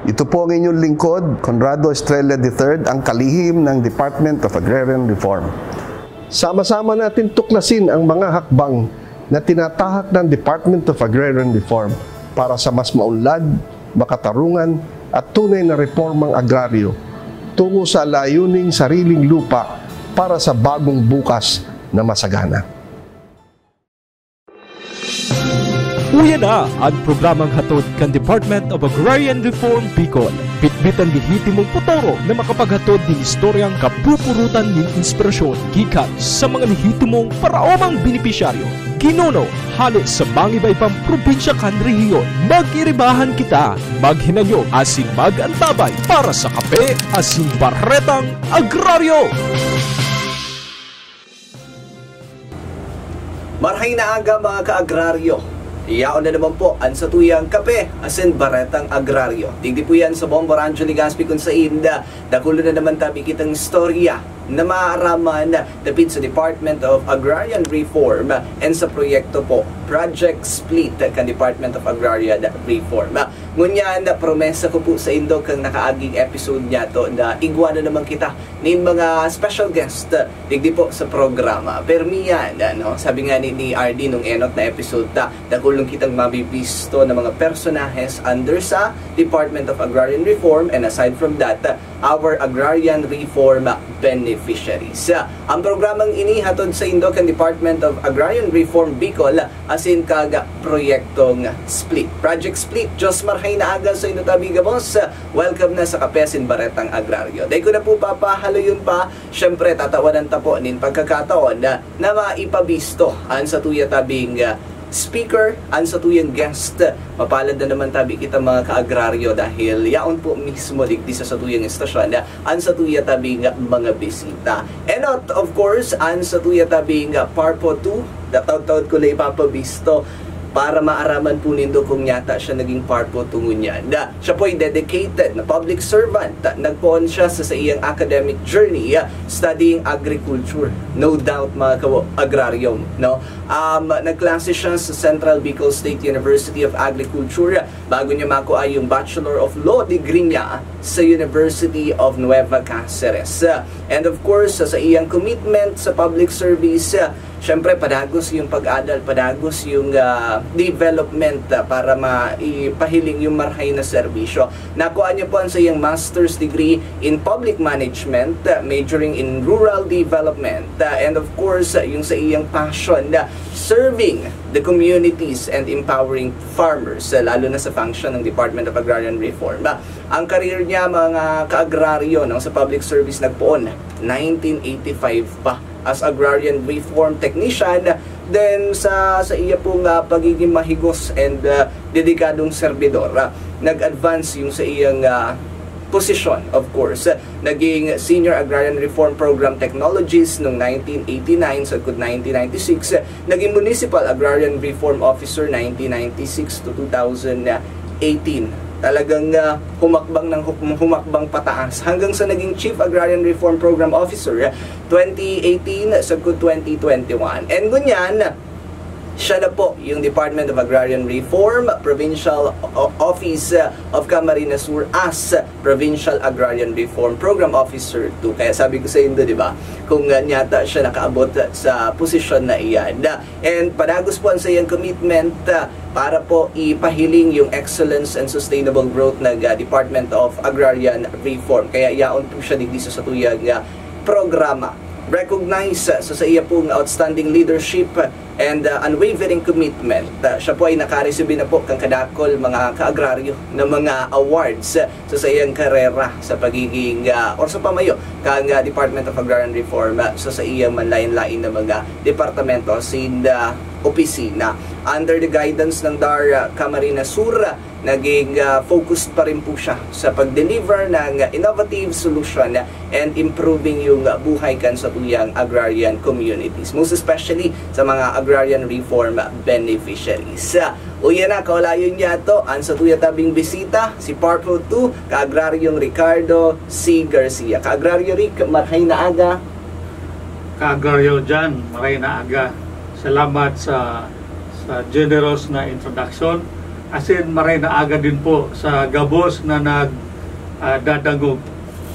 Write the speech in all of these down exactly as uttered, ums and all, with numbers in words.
Ito po ang inyong lingkod, Conrado Estrella the third, ang kalihim ng Department of Agrarian Reform. Sama-sama natin tuklasin ang mga hakbang na tinatahak ng Department of Agrarian Reform para sa mas maunlad, makatarungan at tunay na reformang agraryo tungo sa layuning sariling lupa para sa bagong bukas na masagana. Uya na ang programang hatod kan Department of Agrarian Reform Bicol. Bitbit an lehitimong potoro na makapaghatod nin istoryang kapupurutan nin inspirasyon gikan sa mga lehitimong paraomang benepisyaryo, ginuno, hale sa mangiba-ibang probinsya kan rehiyon. Mag-iribahan kita, maghinanyog asin mag-antabay para sa Kape asin Baretang Agraryo! Marhay na aga, mga ka-agraryo! Yaon na naman po an satuyang kape asin baretang agraryo. Digdi po yan sa Bombo Radyo Legazpi, kun sainda dakulo na naman tabi kitang istorya na maaraman dapit sa Department of Agrarian Reform and sa proyekto po, Project Split kan Department of Agrarian Reform. Ngunyan, promesa ko po sa indo kang nakaaging episode niya to na igwa na naman kita nin mga special guest digdi po sa programa. Permi yan, ano? Sabi nga ni, ni R D nung enot na episode ta, dakulong kitang mabibisto na mga personahes under sa Department of Agrarian Reform, and aside from that, our agrarian reform beneficiaries. Ang programang ini hatod sa indo kan Department of Agrarian Reform Bicol asin kag proyektong Split. Project Split, Diyos marhay na aga sa indo tabi gabos. Welcome na sa Kape asin Baretang Agraryo. Dai ko na po papahaloyon pa, syempre tatawanan ta po nin pagkakataon na, na maipabisto an satuya tabing ah, speaker, an satuyang guest. Mapalad na naman tabi kita mga ka-agraryo dahil yaon po mismo digdi sa satuyang estasyon na an satuya tabing mga bisita. And not, of course, an satuya tabing Parpo two, nataod-taod ko na ipapabisto para maaraman po nindo kung nyata siya naging Parpo two ngunyan. Na siya po'y dedicated na public servant. Nagpoon siya sa saiyang academic journey, ah, studying agriculture. No doubt, mga ka-agraryo, no? Um, nagklase siya sa Central Bicol State University of Agriculture bago niya makuha yung Bachelor of Law degree niya sa University of Nueva Caceres. And of course, sa, sa iyang commitment sa public service, syempre, padagos yung pag-adal, padagos yung ah, development ah, para maipahiling yung marhay na serbisyo. Nakuha niya po ang sa iyang master's degree in public management, ah, majoring in rural development, ah, and of course, ah, yung sa iyang passion na serving the communities and empowering farmers, ah, lalo na sa function ng Department of Agrarian Reform. Ah, ang career niya, mga ka-agraryo, no, sa public service nagpoon, nineteen eighty-five pa as agrarian reform technician. Then sa, sa iya pong ah, pagiging mahigos and ah, dedikadong serbidor, ah, nag-advance yung sa iyang ah, posisyon, of course. Naging Senior Agrarian Reform Program Technologist noong nineteen eighty-nine, sagkod nineteen ninety-six. Naging Municipal Agrarian Reform Officer nineteen ninety-six to two thousand eighteen. Talagang ah, humakbang ng huk- humakbang pataas hanggang sa naging Chief Agrarian Reform Program Officer twenty eighteen sagkod twenty twenty-one. And ngunyan, siya na po yung Department of Agrarian Reform, Provincial O- Office of Camarines Sur as Provincial Agrarian Reform Program Officer two. Kaya sabi ko sa indo, di ba, kung uh, nyata siya nakaabot sa posisyon na iyan. And padagos po ang sa iyang commitment uh, para po ipahiling yung excellence and sustainable growth ng uh, Department of Agrarian Reform. Kaya yaon po siya digdi sa satuyang uh, programa. Recognize uh, sa, sa iya pong outstanding leadership and uh, unwavering commitment. Uh, siya po ay nakaresibi na po kan kadakol mga kaagraryo na mga awards uh, sa saiyang karera sa pagiging uh, or sa pamayo kan uh, Department of Agrarian Reform uh, sa saiyang manlain-lain na mga departamento sin uh, opisina. Under the guidance ng DAR uh, Camarines Sur, uh, naging uh, focused pa rin po siya sa pag-deliver ng uh, innovative solution and improving yung uh, buhay kan sa tuyang agrarian communities, most especially sa mga agrarian reform beneficiaries. Uh, uya na, kaulayon niya to, ang sa tuya tabing bisita, si Parko two, Kaagraryong Ricardo C. Garcia. Kaagraryo Rick, marhay na aga. Kaagraryo Jan, marhay na aga. Salamat sa sa generous na introduction. Asin maray na aga din po sa gabos na nag, ah, dadangog,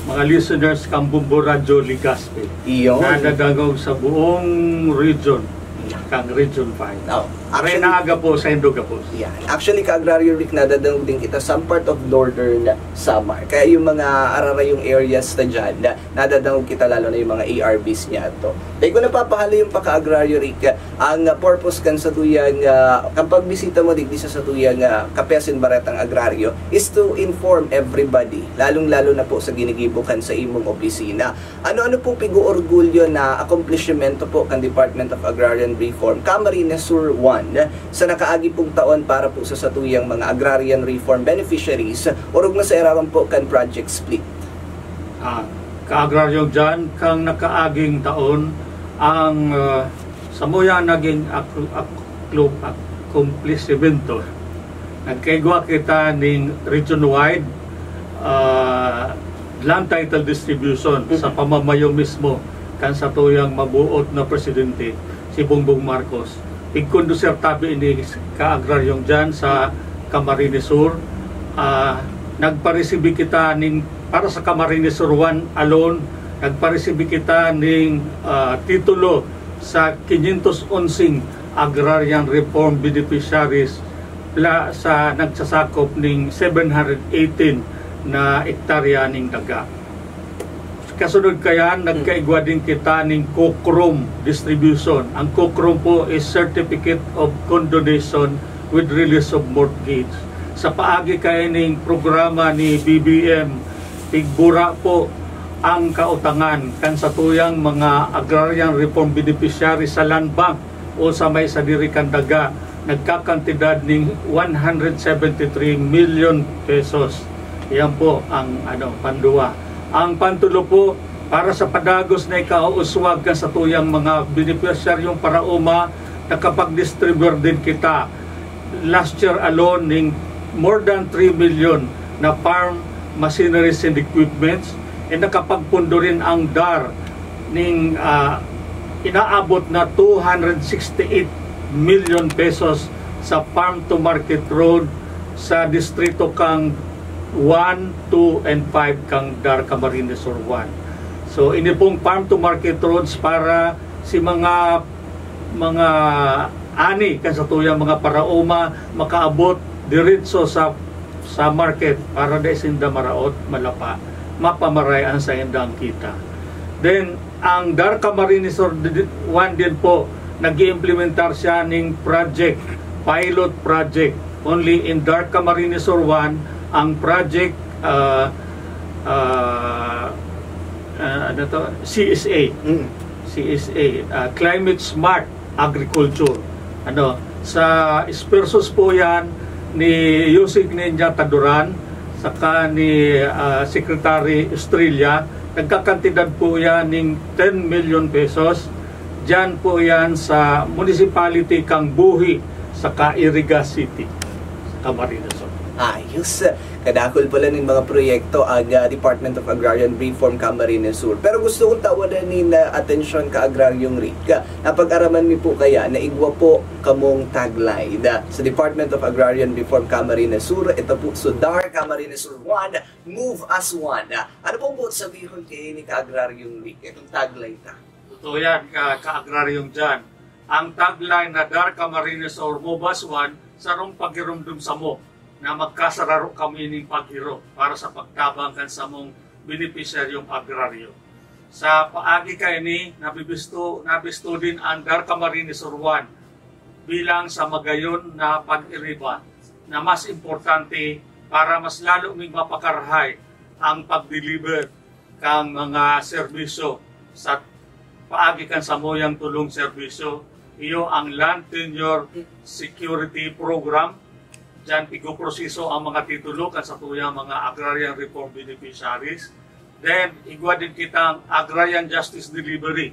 mga listeners kan Bombo Radyo Legazpi. Iyon. Nadadangog sa buong region, Yeah. kang Region five. Oh, Maray actually, na aga po sa Indo gabos. Yeah. Actually, Ka-Agraryo Rick, nadadangog din kita some part of northern Samar. Kaya yung mga ararayong areas na dyan, na, nadadangog kita, lalo na yung mga A R Bs niya to. Dahil ko napapahalo yung paka-agraryo, Rick, ang, ah, purpose kan satuyang, ah, kan pagbisita mo digdi sa satuyang, ah, Kape asin Baretang Agraryo is to inform everybody, lalong-lalo na po sa ginigibo kan sa imong opisina. Ano-ano po pig-oorgulyo na akomplishimento po kan Department of Agrarian Reform, Camarines Sur one, sa nakaagi pong taon para po sa satuyang mga agrarian reform beneficiaries, orog na sa irarom po kan Project Split? Ah, Ka-Agraryo John, kang nakaaging taon, ang, ah, samuya naging ak-, ak-, klub, akomplisimentos. Nagkaigwa kita ning region-wide, ah, land title distribution sa pamamayo mismo kan satuyang mabuot na presidente, si Bongbong Marcos. Pigkondusir tabi ini, Ka-Agraryo John, sa Camarines Sur. Ah, nagparesibi kita ning, para sa Camarines Sur one alone, nagparesibi kita ning, ah, titulo sa quinientos onse agrarian reform beneficiaries pla-, sa nagsasakop ning seven hundred eighteen na ektarya ning daga. Kasunod kayan, nagkaigwa din kita ning COCROM distribution. Ang COCROM po is Certificate of Condonation with Release of Mortgage. Sa paagi kayan ning programa ni B B M, pigbura po ang kautangan kan satuyang mga agrarian reform beneficiary sa land bank o sa may sadiri kan daga, nagkakantidad ning one hundred seventy-three million pesos. Yan po ang, ano, panduwa. Ang pantulo po, para sa padagos na ikauswag kan satuyang mga benepisyaryong paraoma, nakapag-distribute din kita last year alone ning more than three million na farm machineries and equipments, and nakapagpundo rin ang DAR ning, ah, inaabot na two hundred sixty-eight million pesos sa farm to market road sa distrito kang one, two, and five kang DAR Camarines Sur one. So, ini pong farm to market roads para si mga, mga ani kan satuyang mga paraoma makaabot diretso sa, sa market para dai sinda maraot, malapa, mapamaray an saindang kita. Then, ang DAR Camarines Sur di-, one din po, nag-iimplementar siya ning project, pilot project, only in DAR Camarines Sur one, ang project, ah, ah, ah, ano to? C S A. Mm. C S A, ah, Climate Smart Agriculture. Ano, sa disbursements po yan ni Usec Niña Taduran, saka ni, ah, Secretary Estrella, nagkakantidad po yan ning ten million pesos. Diyan po yan sa municipality kang Buhi, saka Iriga City, sa Camarines Sur. Ayos. Kadakul pala nin mga proyekto ang, ah, Department of Agrarian Reform Camarines Sur. Pero gusto kong tawadan nin, ah, atensyon, Ka-Agraryong Rick, ah, napag-araman mi po kaya na igwa po kamong tagline, ah, sa Department of Agrarian Reform Camarines Sur. Ito po, so DAR Camarines Sur one, move as one. Ah, ano pong buot sabihon kaini, Ka-Agraryong Rick, itong tagline ta? Totoo yan, Ka-, Ka-Agraryong John. Ang tagline na DAR Camarines Sur, move as one, sarong paghiromdom samo na magkasararo kami nin paghirop para sa pagtabang kan samong benepisyaryong agraryo. Sa paagi kaini, nabibisto, nabisto din ang DAR Camarines Sur one bilang sa magayon na pag-iriba na mas importante para mas lalo ming mapakarahay ang pag-deliver kan mga serbisyo sa paagi kan samuyang tulong serbisyo. Iyo ang Land Tenure Security Program. Diyan pigpoproseso ang mga titulo kan satuyang mga agrarian reform beneficiaries. Then, igwa din kitang agrarian justice delivery.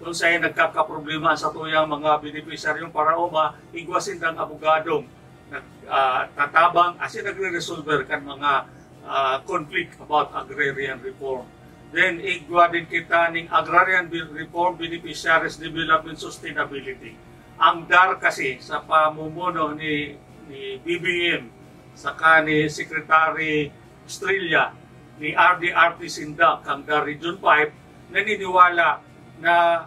Kung saan nagkakaproblema ang satuyang mga benepisyaryong paraoma, igwa sindang abogadong nag-, ah, tatabang asin nagre-resolver kan mga, ah, conflict about agrarian reform. Then, igwa din kita ning Agrarian Be-, Reform Beneficiaries Development Sustainability. Ang DAR kasi, sa pamumuno ni ni B B M, saka ni Secretary Estrella, ni R D R T sinda kan Region five, naniniwala na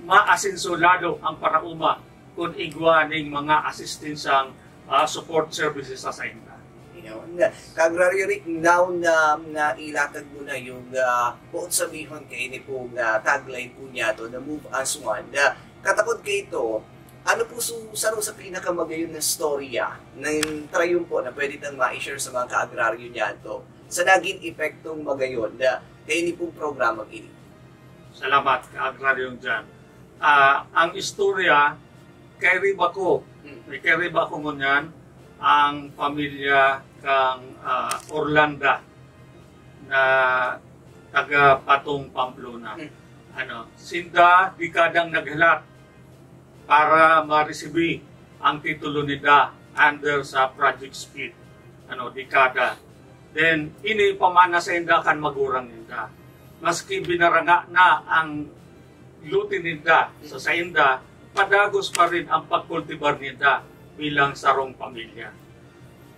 maasenso lalo ang paraoma kun igwa ning mga asistensyang, ah, support services sa sainda. Yun. Ka-Agraryo Rick, now na nailatag mo na yung uh, buot sabihon kay ni pong uh, tagline po niya to, na move as one. Uh, katakod kay ito, ano po su saro sa pinakamagayon na storya na yung trayumpo na pwede tang ma-share sa mga ka-agraryo niya to sa naging epektong magayon na kay ni pong programang ini? Salamat, ka-agraryong Jan. Ah, ang istorya, kairiba ko, may kairiba ko ngunyan, ang pamilya kang ah, Orlanda na taga Patong, Pamplona. Ano, sinda dekadang naghalat para maresibi ang titulo nida under sa Project Speed. Ano, dekada. Then, ini pamana sa inda kan magurang ninda. Maski binaranga na ang lote ninda sa sainda, padagos pa rin ang pagkultibar ninda bilang sarong pamilya.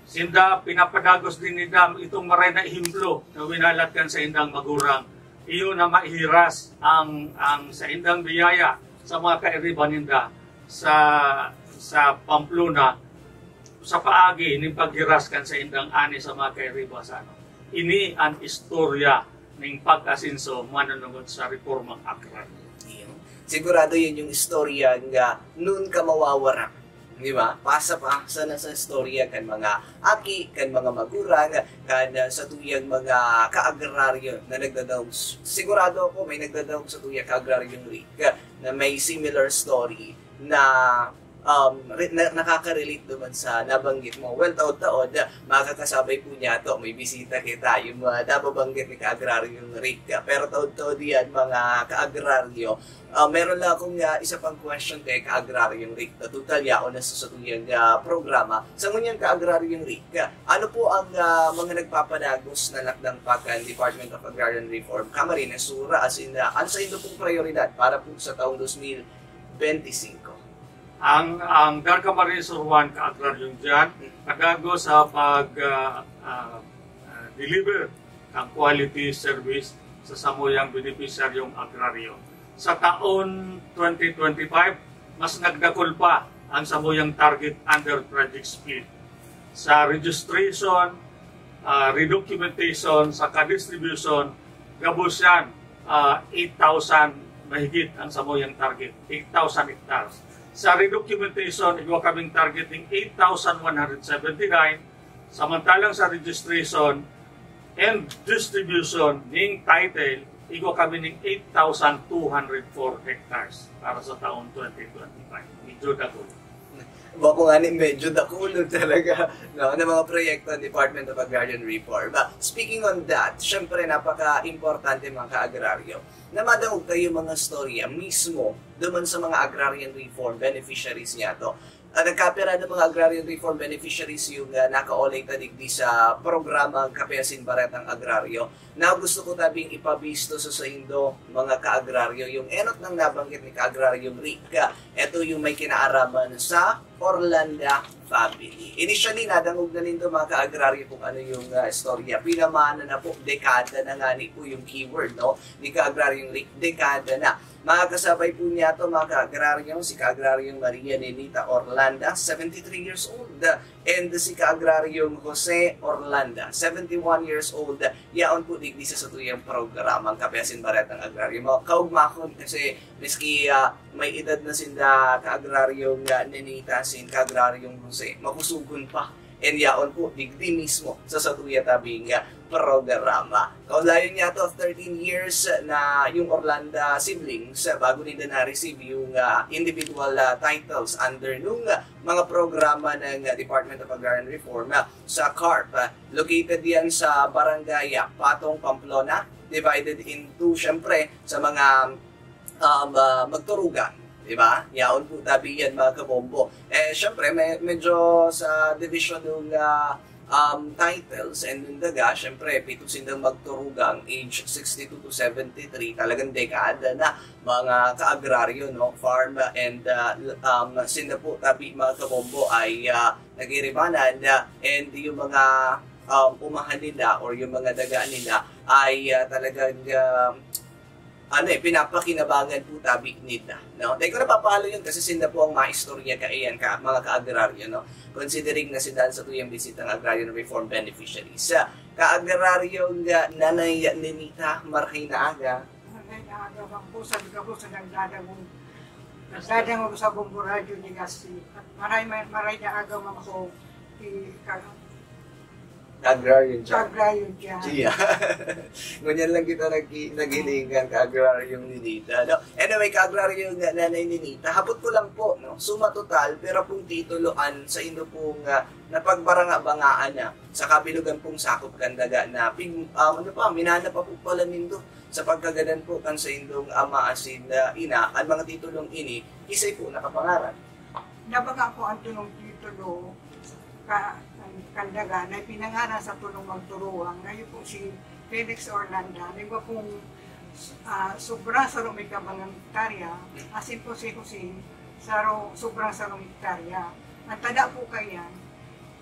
Sinda, pinapadagos din ninda itong maray na ehemplo na winalat kan saindang magurang. Iyo na maihiras ang, ang saindang biyaya sa mga kairiba ninda sa, sa Pamplona, sa paagi nin paghiras kan saindang ani sa mga kairiba sa ano. Ini an istorya ning pag-asenso manunungod sa reformang agraryo. Iyo. Sigurado yun yung istorya nga noon ka mawawara. Di ba? Pasa-pasa na sa istorya kan mga aki, kan mga magurang, kan uh, sa tuyang mga kaagraryo na nagdadaog. Sigurado ako may nagdadaog sa tuyang kaagraryong Rick na may similar story na um, re- na, nakaka-relate naman sa nabanggit mo. Well, taod-taod, makakasabay po niya to. May bisita kita, yung mga nababanggit ni Kaagraryong Rick. Pero taod-taod yan, mga kaagraryo. Uh, meron lang akong uh, isa pang question kay Kaagraryong Rick. Na total yaon na sa satuyang uh, programa. Sa ngunyan Kaagraryong Rick, uh, ano po ang uh, mga nagpapadagos na lakdang pakan Department of Agrarian Reform, Camarines Sur, as in, uh, ano sa inyo pong prioridad para po sa taong dos mil benti singko? Ang, ang Darka Marisur One Kaagraryong Jan, kadago sa pag, ah, ah, ah, deliver ang quality service sa samuyang benepisyaryong agraryo. Sa taon twenty twenty-five, mas nagdakul pa ang samuyang target under Project Speed. Sa registration, ah, redocumentation, sa ka-distribution, gabos yan, ah, eight thousand mahigit ang samuyang target, eight thousand hectares. Sa redocumentation, igwa kaming target ning eight thousand one hundred seventy-nine, samantalang sa registration and distribution ning title, igwa kami ning eight thousand two hundred four hectares para sa taon twenty twenty-five. Medyo dagol. Bako nga ni medyo dakulo talaga, no, ng mga proyekto ng Department of Agrarian Reform. But speaking on that, syempre napaka-importante, mga ka-agraryo, na madangog kayo mga storya mismo duman sa mga agrarian reform beneficiaries niya to. At nagkapira ng mga agrarian reform beneficiaries yung uh, nakaolay ta digdi sa programang Kape Asin Baretang Agraryo, na gusto ko tabing ipabisto sa saindo, mga kaagraryo, yung enot nang nabanggit ni Kaagraryong Rick. Ito yung may kinaaraman sa Orlanda family. Initially, nadangog na nindo, mga kaagraryo, kung ano yung uh, istorya. Pinamana na po, dekada na nga ni po yung keyword, no? Ni Kaagraryong Rick, dekada na. Mga kasabay po niya to, mga kaagraryo, si Kaagraryong Maria Nenita Orlanda, seventy-three years old, and si Kaagraryong Jose Orlanda, seventy-one years old, yaon po digdi sa satuyang programang Kape Asin Baretang Agraryo. Mga kaugmakon kasi miski ah, may edad na sinda Kaagraryong ah, Nenita asin Kaagraryong Jose, makusugon pa. And yaon po digdi mismo sa satuya tabing ah, programa. Kaulayon niya to, thirteen years na yung Orlanda siblings ah, bago ninda na-receive yung ah, individual ah, titles under nung ah, mga programa ng ah, Department of Agrarian Reform ah, sa CARP. Ah, located yan sa Barangay ah, Patong, Pamplona, divided into, syempre, sa mga um, ah, magturugan. Di ba? Yaon po tabi yan, mga kabombo. Eh, syempre, may, medyo sa division ng ah, um, titles and daga, syempre, pito sindang magturugang, age sixty-two to seventy-three, talagang dekada na, mga kaagraryo, no? Farm and, ah, um, sinda po, tabi, mga kabombo, ay, ah, nagiribanan, ah, and yung mga, um, umahan nila or yung mga daga nila ay, ah, talagang, ah, ano eh, pinapakinabangan po tabi nila, no? Dahil ko napapalo yun kasi sinda po ang maistorya kaiyan, ka, mga kaagraryo, no? Considering na sinda sa tuyang bisitang agrarian reform beneficiaries. Sa kaagraryong, ah, Nanay Ninita, marhay na aga. Marhay na aga, bang po, sabi ko po sa nagdadangog. Nagdadangog sa Bombo Radyo ni Gassi. At maray, maray, maray na aga, mga po, ti, ka, Agrarian dyan. Agrarian dyan. Iya. Ngunyan lang kita nag-, naghilingan ka agraryong Ninita, no? Anyway, ka-agraryong na-, Nanay Ninita, hapot ko lang po, no? Suma total, pero kung tituloan sa indo pong, ah, napagbaranga-bangaan na sa kabilugan pong sakop kan daga na pig-, um, ano pa, minana pa po pala nindo sa pagkagadan po kan sa indong ama asin, ah, ina, ang mga titulong ini, kisay po nakapangaran. Nabaga po ang tulong titulo ka, kan daga na ipinangaran sa tulong magturuwang, na yun po si Felix Orlanda, na iba pong, ah, sobra sa lumay ka bangang hektarya, asin po si Jose, saro, sobrang sarong hektarya. Ang tada po kaiyan,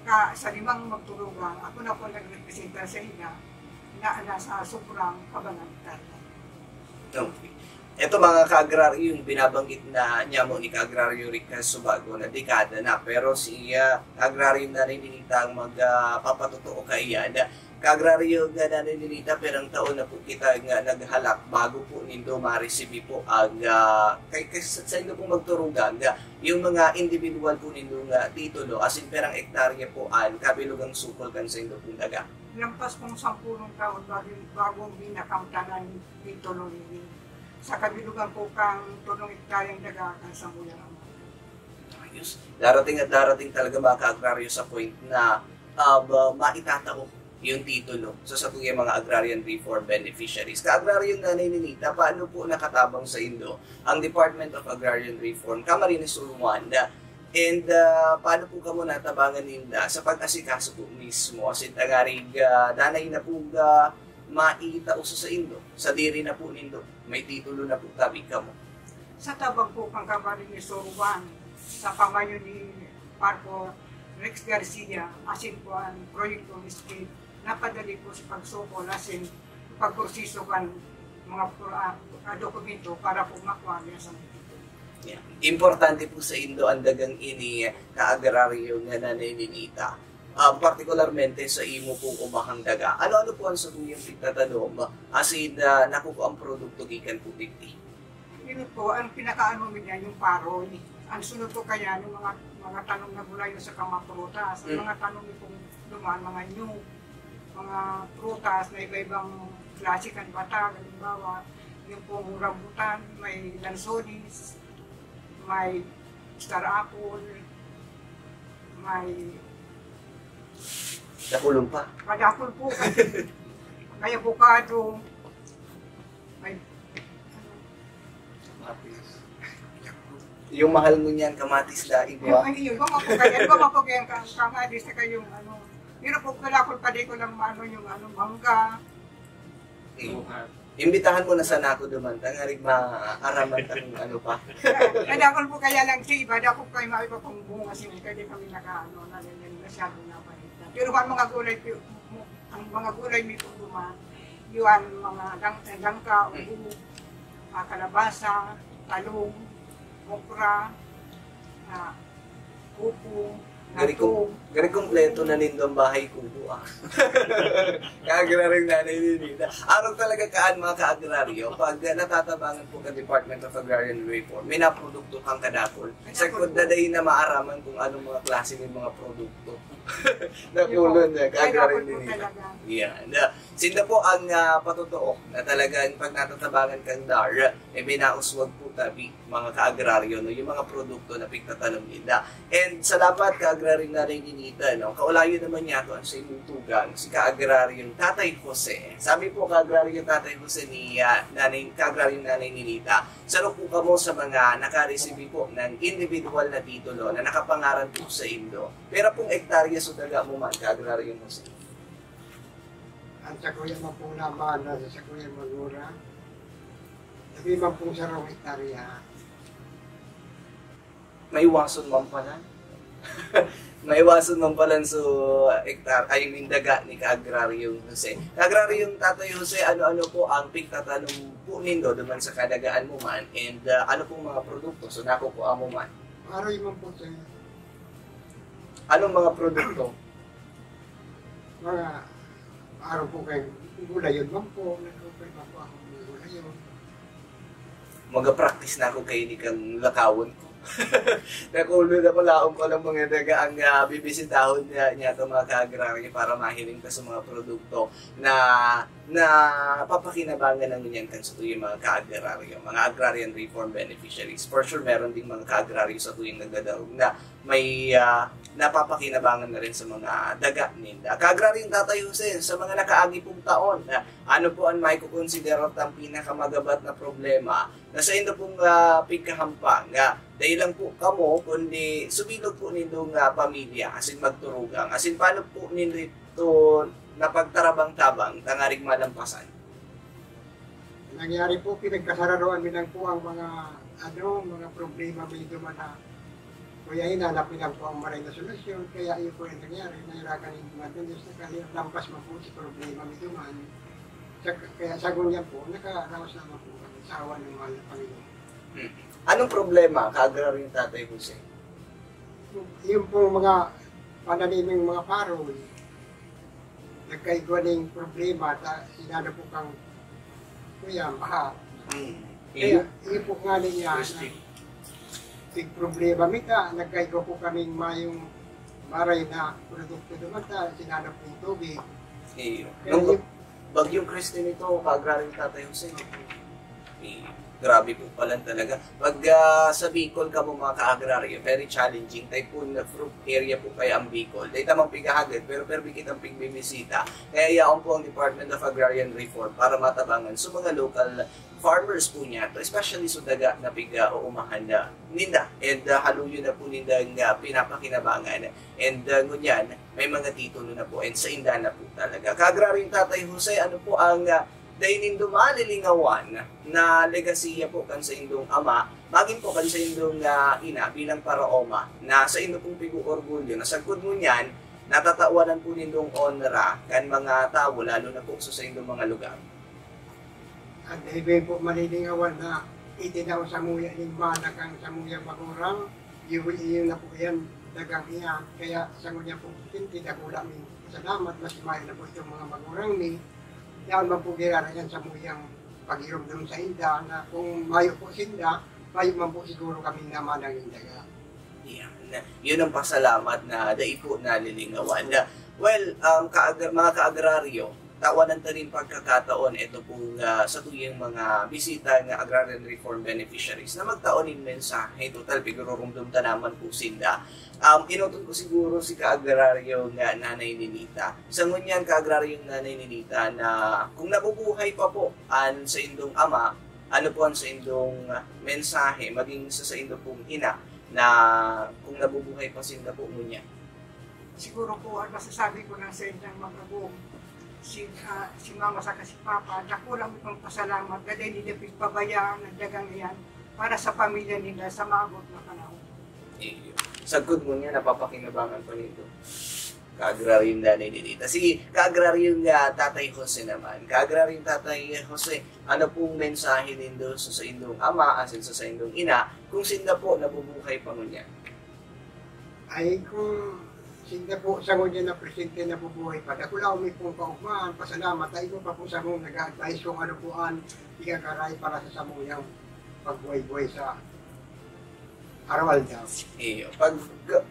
ka, sa limang magturugang, ako na po nagrepresenta sa ila, na nasa sobrang kabangang hektarya. Okay. Eto, mga kaagraryo, yung binabanggit na nyamo ni Kaagraryo Rick Subago na dekada na, pero si, ah, Kaagraryo Nanay Ninita ang mag, ah, papatotoo kaiyan. Kaagraryo nga Nanay Ninita, pirang taon na po kita nga naghalak bago po nindo maresibi po ang, ah, kay, kay, sa, sa indo pong magturugang, ah, yung mga individual po nindo nga titulo, asin pirang ektarya po an kabilugang sukol kan sa indo pong daga? Lampas pong sampulong taon bago, bago binakamtan ang titulo nini. Sa kabilugan po kang tolong ektaryang daga kan samuyang amahan. Ayos. Darating at darating talaga, mga ka-agraryo, sa point na, ah, ba, maitatao yung titulo sa satuyang mga agrarian reform beneficiaries. Ka-agraryo Nanay Ninita, paano po nakatabang sa indo ang Department of Agrarian Reform, Camarines Sur one, and, ah, paano po kamo natabangan ninda sa pag-asikaso po mismo? Asin tangarig, ah, danay na po, ah, maitao sa saindo, sadiri na po nindo, may titulo na po tabi kamo. Sa tabang po kan Camarines Sur one, sa pamayo ni Parko Rex Garcia, asin po ang proyekto ni State, napadali po sa pagsukol asin pagproseso kan mga pro-, ah, ah, dokumento para po makuha niya sa mga titulo. Yeah. Importante po sa indo ang dagang ini, kaagraryo nga Nanay Ninita. Ah, partikularmente sa imo pong umahang daga, ano-ano po ang satuyang pigtatanom, asin, ah, nakukuang produkto gikan po digdi? Yun po, ang pinakaano mi diyan, yung paroy. Ang sunod po kaya, yung mga, mga tanom na gulay, yung sa mga prutas. Ang Mm. mga tanom ni pong duman, mga nyug, mga prutas na iba-ibang klase kan batag, halimbawa, yung pong rambutan, may lansones, may star apple, may Dakulon pa. Padakol po kasi may avocado, may Kamatis. Yung mahal mo niyan, kamatis daig, Yung, wa? Ay, yun, kung ako kaya, kung ako kaya ang kang-, kamatis na kayong ano. Pero kung padakol pa, di ko lang maano yung ano, mangga. Eh, Buhat. Imbitahan mo na sana ako duman, tangarig maaraman ta kung ano pa. Padakol po kaya lang sa iba, dako kayo mga iba pang bunga, sila kaya di kami nakaano, na, na, na, masyado na mainit na. Pero ang mga gulay, pi-, mo-, ang mga gulay may duman, yun, mga lang-, langka, ubo, ah, kalabasa, talong, okra, ah, upo, Gari natog. Gari kompleto na nindong bahay kubo, ah. Kaagraryong Nanay Ninita. Arog talaga kaan, mga kaagraryo, pag, ah, natatabangan po ka Department of Agrarian Reform, may naprodukto kang kadakol. Kadakol Sa po. Kung daday na maaraman kung anong mga klase ng mga produkto. Nakulon na, Kadakol kaagraryong po Ninita. Talaga. Yeah. Na, sinda po ang, ah, patotoo na talagang pag natatabangan kang dar, eh, may nauswag po tabi, mga kaagraryo, no, yung mga produkto na pigtatanom ninda. And salamat, kaagraryong Nanay Ninita, no? Kaulayon naman niya to ang sa imong tugang, si kaagraryong Tatay Jose. Sabi po, kaagraryong Tatay Jose ni, ah, Nanay, kaagraryong Nanay Ninita, saro po kamo sa mga nakaresibi po ng individual na titulo na nakapangaran po sa indo. Pero kung ektarya So, daga mo man, Ka-Agraryo Jose? Ang sakuya man pong laman, nasa sakuya magura. Sabi man pong sarong hektarya. Maiwason man pala. Maiwason man pala so hektar, I mean, daga ni Ka-Agraryo Jose. Ka-Agraryo Tatay Jose, ano-ano po ang pigtatanom po nindo duman sa kadagaan mo man? And, ah, ano pong mga produkto so nakukuha mo man? Aroy man po, sir. Anong mga produkto? Mga, araw po kayo, gulayon man po, nag-open pa po ako ng gulayon. Mag-practice na ako kayo ni kang lakawon ko. Nakulo na ko, laon ko lang mga daga ang, ah, bibisitahon niya, niya to, mga ka-agraryo, para mahiling ka sa mga produkto na, na papakinabangan ng ngunyan kan sa tuyang mga ka-agraryo, mga agrarian reform beneficiaries. For sure, meron ding mga ka-agraryo sa tuyang nagdadalog na may, ah, napapakinabangan na rin sa mga daga ninda. Ka-Agraryong Tatay Jose, sa mga nakaagi pong taon, na ano po ang maikukonsidera tang pinakamagabat na problema na saindo pong, ah, pigkahampang, nga dai lang po kamo, kundi subilog po nindong, ah, pamilya, asin magturugang, asin paano po nindo ito napagtarabang-tabang tangaring malampasan? Nangyari po, pinagkasararoan mi lang po ang mga, ano, mga problema mi duman na, kaya hinanap mi lang po ang maray na solusyon, kaya iyo po yung nangyari, nahirakan yung mga Diyos, nakalampas man po si problema mi duman. Sa, kaya sa ngunyan po, nakaraos naman po kami sa awa ng mahal na Panginoon. Hmm. Anong problema, Ka-Agraryong Tatay Jose? Yung pong mga pananim ng mga parol, nagkaigwa ning problema, ta, sinada po kang, kuya, baha. Hmm. Kaya, Iyo. Iyo po nga niya, Christy. Big problema mi ta, nagkaigwa po kaming mayong maray na produkto duman ta, sinada po yung tubig. Iyo. Kaya Nung yung Bagyong Christy nito, Ka-Agraryong Tatay Jose, eh, grabe po pala talaga. Pag, ah, sa Bicol kamo, mga ka-agraryo, very challenging. Typhoon proof area po kaya ang Bicol. Dahil tamang pighahagad, pero permi kitang pigbimisita. Kaya yaon po ang Department of Agrarian Reform para matabangan sa mga local farmers po niya to, especially sa daga na piga-uumahan na ninda. And, ah, haluyo na po ninda nga pinapakinabangan. And, ah, ngunyan, may mga titulo na po and sainda na po talaga. Ka-Agraryong Tatay Jose, ano po ang, ah, dai nindo malilingawan na legasiya po kan saindong ama, magin po kan saindong, ah, ina bilang paraoma na saindo pong pig-oorgulyo na sagkod ngunyan, natatawanan po nindong onra kan mga tawo, lalo na po sa saindong mga lugar? Ang dai po malilingawan na itinao samuya nin mana kan samuyang magurang, iyo, iyo na po yan, dagang iyan. Kaya sa ngunyan po, siyempre, dakula mi salamat, mas mayo na po itong mga magurang mi. Yaon man po girarayan samuyang pagiromdom sainda na kung mayo po sinda, mayo man po siguro kaming namanang indaga. Yan. Yun ang pasalamat na dai po nalilingawan. Na, well, ang kaagra-, mga kaagraryo, tawanan ta nin pagkakataon, ito pong, ah, satuyang mga bisita nga agrarian reform beneficiaries na magtao nin mensahe. Total, pigururumdom ta naman po sinda. Um, enoton ko siguro si kaagraryo nga Nanay Ninita. Sa ngunyan, kaagraryong Nanay Ninita, na kung nabubuhay pa po an saindong ama, ano po ang saindong, ah, mensahe maging sa saindo pong ina na kung nabubuhay pa sinda po ngunyan? Siguro po, ang masasabi ko lang sa inyong mag-agom, si, ah, si Mama saka si Papa, dakulang pagpasalamat na dai ninda pigpabayaan ang dagang iyan para sa pamilya nila sa maabot na panahon. Iyo. Sagkod ngunyan, napapakinabangan pa nindo, kaagraryong Nanay Ninita. Sige, kaagraryong, ah, Tatay Jose naman. Kaagraryong Tatay Jose, ano pong mensahe nindo sa saindong ama, asin sa saindong ina, kung sinda po nabubuhay pa ngunyan? Ay, kung sinda po sa ngunyan na presente nabubuhay pa, dakula mi pong kaugmahan, pasalamat, ay iba pa po sa mong nag-a-advise kung ano po ang ikakaray para sa samuyang pagbuhay-buhay sa araw-aldaw. Iyo. Pag,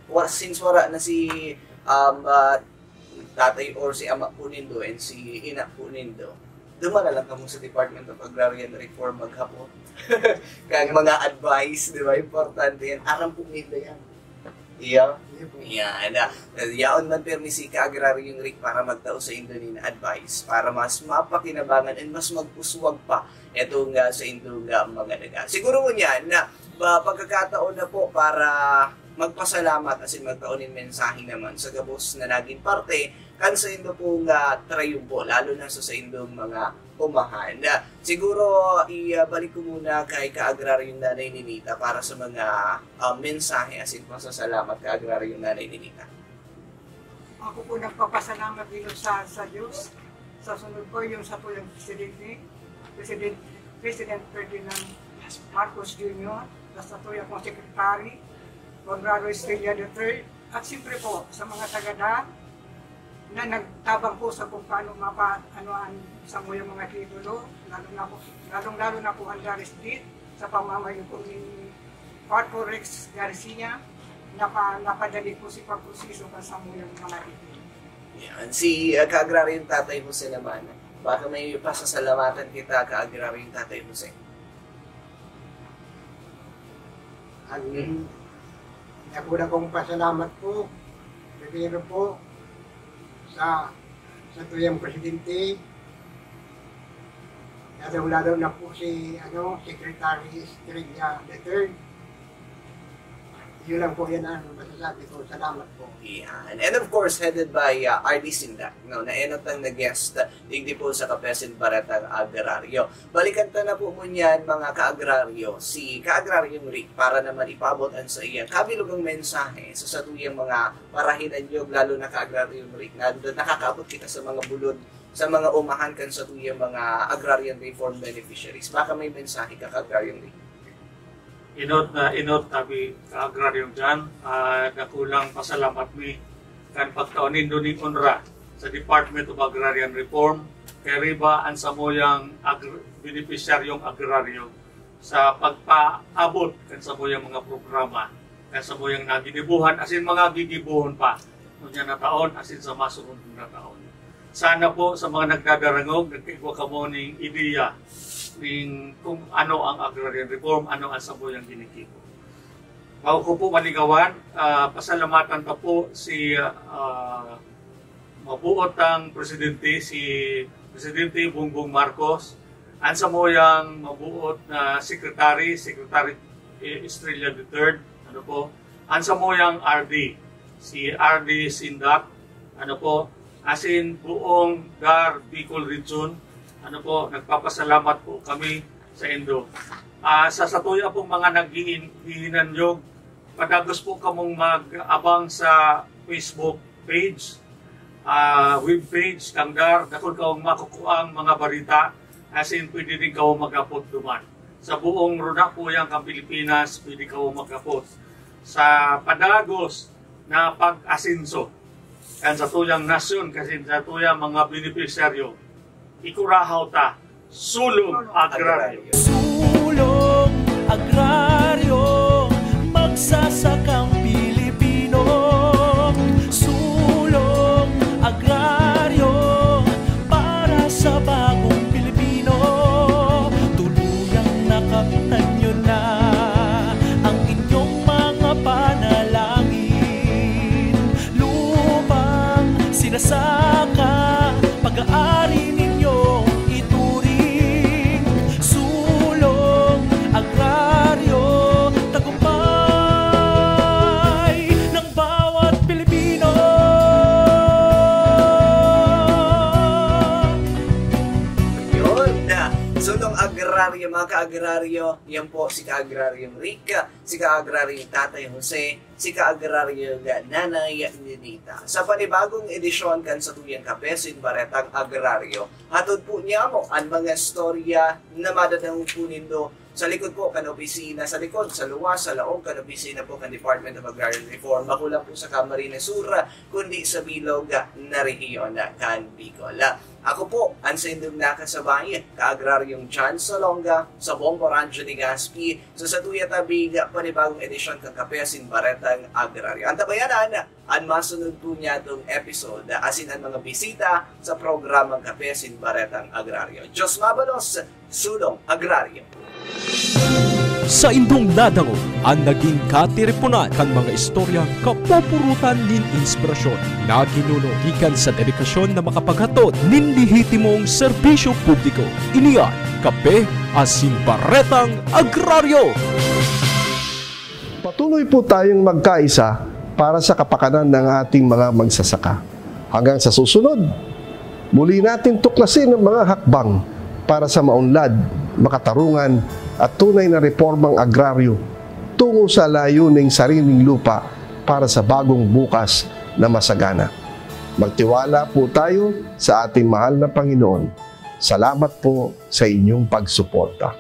wa-, since wala na si, um, ah, tatay or si ama po nindo and si ina po nindo, duman na lang kamo sa Department of Agrarian Reform maghapot. Kag mga advice, di ba? Importante yan. Aram po ninda yan. Iya? Iya po. Yan. Ah, yaon man pirmi si Ka-Agraryong Rick para magtao saindo nin advice para mas mapakinabangan and mas mag-uswag pa itong, ah, saindong, ah, mga daga. Siguro ngunyan na, ah, pagkakataon na po para magpasalamat asin magtao nin mensahe naman sa gabos na nagin parte kan saindo pong, ah, triumpo, lalo na sa saindong mga umahan. Ah, siguro, i-, ah, balik ko muna kay Kaagraryong Nanay Ninita para sa mga, ah, mensahe asin pasasalamat, Kaagraryong Nanay Ninita. Ako po nagpapasalamat din sa, sa Diyos. Sa sunod po, yung sa po yung presidente, President, President Ferdinand Marcos Junior, sa po yung akong secretary, Conrado Estrella the third, at siyempre po sa mga taga-DAR na nagtabang po sa kung paano mapa-, ano ang sa mga titulo, lalo na po, lalong-lalo na po ang DAR Street sa pamamayo po ni Corporex Garcia, napa-, napadali po si pagproseso kan samuyang mga detail. Yan. Si, ah, Kaagraryong Tatay Jose naman, baka may pasasalamatan kita, Kaagraryong Tatay Jose. Ang dakula kong pasalamat po, primero po, sa, sa tuyang presidente, lalong-lalo na po si, ano, Secretary Estrella the third. Yun lang po, yan ang masasabi ko. Salamat po. Yan. And of course, headed by, uh, R D Sindak, no, na enot ang nag-guest, uh, digdi po sa Kape asin Baretang Agraryo. Balikan ta na po ngunyan, mga kaagraryo, si Kaagraryong Rick para naman ipabot ang sa iyang kabilugang mensahe sa satuyang mga parahinanyog, lalo na Kaagraryong Rick, na nakakaabot kita sa mga bulod, sa mga umahan kan satuyang mga agrarian reform beneficiaries. Baka may mensahe ka, Kaagraryong Rick? Inot na inot, tabi Kaagraryong John, ah, dakulang pasalamat mi kan pagtao nindo ning onra sa Department of Agrarian Reform, kay riba an samuyang agr-, benepisyaryong agraryo sa pagpaabot kan samuyang mga programa, kan samuyang naginibuhan, asin mga gigibohon pa ngunyan na taon, asin sa masunod na taon. Sana po sa mga nagdadarangog, nagkaigwa kamo ning ideya ning kung ano ang agrarian reform, ano ang samuyang ginigibo. Bago ko po maligawan, ah, pasalamatan ko po si, ah, mabuot ang presidente, si Presidente Bongbong Marcos, ang samuyang mabuot na secretary, Secretary, eh, Estrella the third, ano po, ang samuyang R D, si R D Sindak, ano po, asin buong DAR Bicol Region, ano po, nagpapasalamat po kami sa indo. Ah, sa satuya pong mga naghihin-, hihinanyog, padagos po kamong mag-abang sa Facebook page, ah, web page, kan DAR, dakul kawong makukuang mga barita, asin pwede din kawo mag-apod duman. Sa buong runa po yan kan Pilipinas, pwede kawo mag-apod sa padagos na pag-asenso kan satuyang nasyon, kan satuyang mga benepisyaryo. Ikurahaw ta, Sulong Agraryo. Sulong Agraryo, magsasakang Pilipino. Sulong Agraryo, para sa bagong Pilipino. Tuluyang nakamtan nyo na ang inyong mga panalangin. Lupang sinasaka, pag-aari ninyong ituring. Sulong Agraryo, tagumpay ng bawat Pilipino. Yun na. Sulong Agraryo, mga ka-agraryo, yan po si Ka-agraryong Rick, si Ka-agraryong Tatay Jose, si Ka-agraryong Nanay Ninita. Sa panibagong edisyon kan satuyang Kape asin Baretang Agraryo, hatod po niamo an mga istorya na madadangog po nindo sa likod po kan opisina, sa likod, sa luwas, sa laog kan opisina po kan Department of Agrarian Reform, bako lang po sa Camarines Sur, kundi sa bilog na rehiyon kan Bicol. Ako po an saindong nakasabay, Ka-agraryong John Salonga, sa Bombo Radyo Legazpi, sa satuya tabing panibagong edisyon kan Kape asin Baretang Agraryo. Antabayanan an masunod po niyatong episode, asin an mga bisita sa programang Kape asin Baretang Agraryo. Diyos mabalos, Sulong Agraryo. Saindong nadangog an nagin katiriponan kan mga istoryang kapupurutan nin inspirasyon na ginuno gikan sa dedikasyon na makapaghatod nin lehitimong serbisyo publiko. Ini an Kape asin Baretang Agraryo. Patuloy po tayong magkaisa para sa kapakanan ng ating mga magsasaka. Hanggang sa susunod, muli natin tuklasin ang mga hakbang para sa maunlad, makatarungan at tunay na reformang agraryo tungo sa layuning sariling lupa para sa bagong bukas na masagana. Magtiwala po tayo sa ating mahal na Panginoon. Salamat po sa inyong pagsuporta.